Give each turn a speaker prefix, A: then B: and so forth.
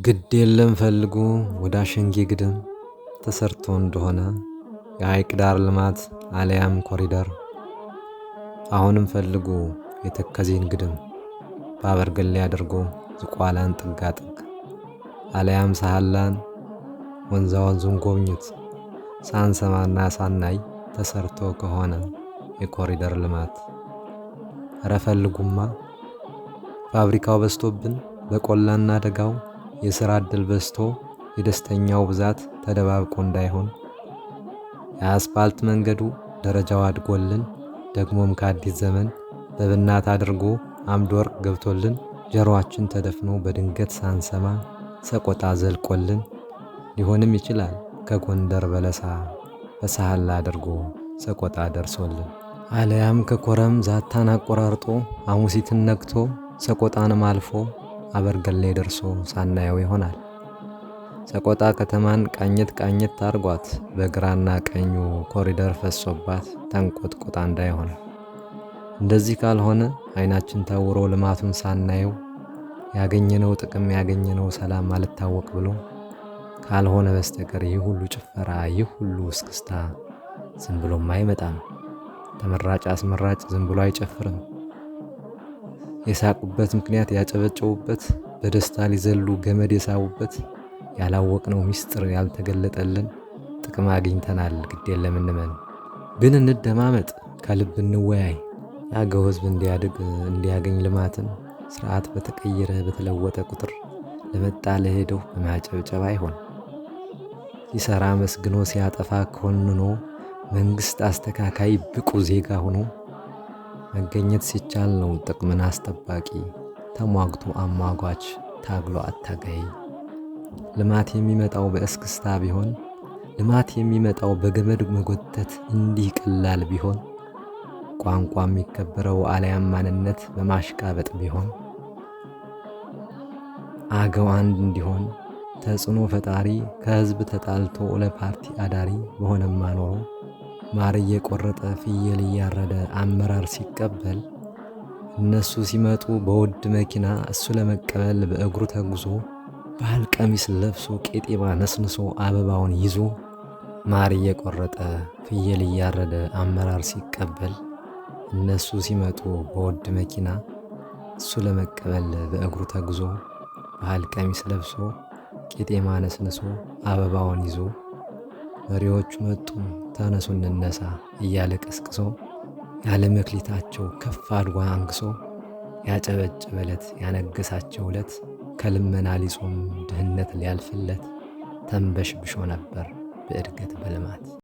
A: ግድ የለም ፈልጉ ወደ አሸንጌ ግድም ተሰርቶ እንደሆነ የሐይቅ ዳር ልማት አለያም ኮሪደር። አሁንም ፈልጉ የተከዜን ግድም በአበርገሌ አድርጎ ዝቋላን ጥጋጥግ አለያም ሳህላን ወንዛ ወንዙን ጎብኙት ሳንሰማና ሳናይ ተሰርቶ ከሆነ የኮሪደር ልማት። እረ ፈልጉማ ፋብሪካው በዝቶብን በቆላና ደጋው የሥራ ዕድል በዝቶ የደስተኛው ብዛት ተደባብቆ እንዳይሆን የአስፋልት መንገዱ ደረጃው አድጎልን ደግሞም ከአዲስ ዘመን በብናት አድርጎ አምድ ወርቅ ገብቶልን ጀሮአችን ተደፍኖ በድንገት ሳንሰማ ሰቆጣ ዘልቆልን ሊሆንም ይችላል ከጎንደር በለሳ በሳህላ አድርጎ ሰቆጣ ደርሶልን አለያም ከኮረም ዛታን አቆራርጦ አሙሲትን ነክቶ ሰቆጣንም አልፎ አበርገሌ ደርሶ ሳናየው ይሆናል። ሰቆጣ ከተማን ቃኘት ቃኘት ታርጓት በግራና ቀኙ ኮሪደር ፈሶባት ተንቆጥቁጣ እንዳይሆን። እንደዚህ ካልሆነ አይናችን ታውሮ ልማቱን ሳናየው ያገኘነው ጥቅም ያገኘነው ሰላም አልታወቅ ብሎ ካልሆነ በስተቀር ይህ ሁሉ ጭፈራ፣ ይህ ሁሉ እስክስታ ዝም ብሎም አይመጣም። ተመራጭ አስመራጭ ዝም ብሎ አይጨፍርም። የሳቁበት ምክንያት ያጨበጨቡበት፣ በደስታ ሊዘሉ ገመድ የሳቡበት ያላወቅነው ምስጢር ያልተገለጠልን ጥቅም አግኝተናል። ግድ የለም እንመን፣ ግን እንደማመጥ፣ ከልብ እንወያይ። የአገው ሕዝብ እንዲያድግ እንዲያገኝ ልማትን ስርዓት በተቀየረ በተለወጠ ቁጥር ለመጣ ለሄደው በማጨብጨብ አይሆን። ሲሰራ መስግኖ ሲያጠፋ ኮንኖ መንግስት አስተካካይ ብቁ ዜጋ ሆኖ መገኘት ሲቻል ነው ጥቅምን አስጠባቂ ተሟግቶ አሟጓች ታግሎ አታጋይ። ልማት የሚመጣው በእስክስታ ቢሆን፣ ልማት የሚመጣው በገመድ መጎተት እንዲህ ቀላል ቢሆን፣ ቋንቋ የሚከበረው አልያም ማንነት በማሽቃበጥ ቢሆን፣ አገው አንድ እንዲሆን ተጽዕኖ ፈጣሪ ከህዝብ ተጣልቶ ለፓርቲ አዳሪ በሆነማ ኖሮ ማር እየቆረጠ ፍየል እያረደ አመራር ሲቀበል እነሱ ሲመጡ በውድ መኪና እሱ ለመቀበል በእግሩ ተጉዞ ባህል ቀሚስ ለብሶ ቄጤማ ነስንሶ አበባውን ይዞ ማር እየቆረጠ ፍየል እያረደ አመራር ሲቀበል እነሱ ሲመጡ በውድ መኪና እሱ ለመቀበል በእግሩ ተጉዞ ባህል ቀሚስ ለብሶ ቄጤማ ነስንሶ አበባውን ይዞ መሪዎቹ መጡ ተነሱ እንነሳ እያለ ቀስቅሶ ያለ መክሊታቸው ከፍ አድጓ አንግሶ ያጨበጨበለት ያነገሳቸው ዕለት ከልመና ሊጾም ድህነት ሊያልፍለት ተንበሽብሾ ነበር በእድገት በልማት።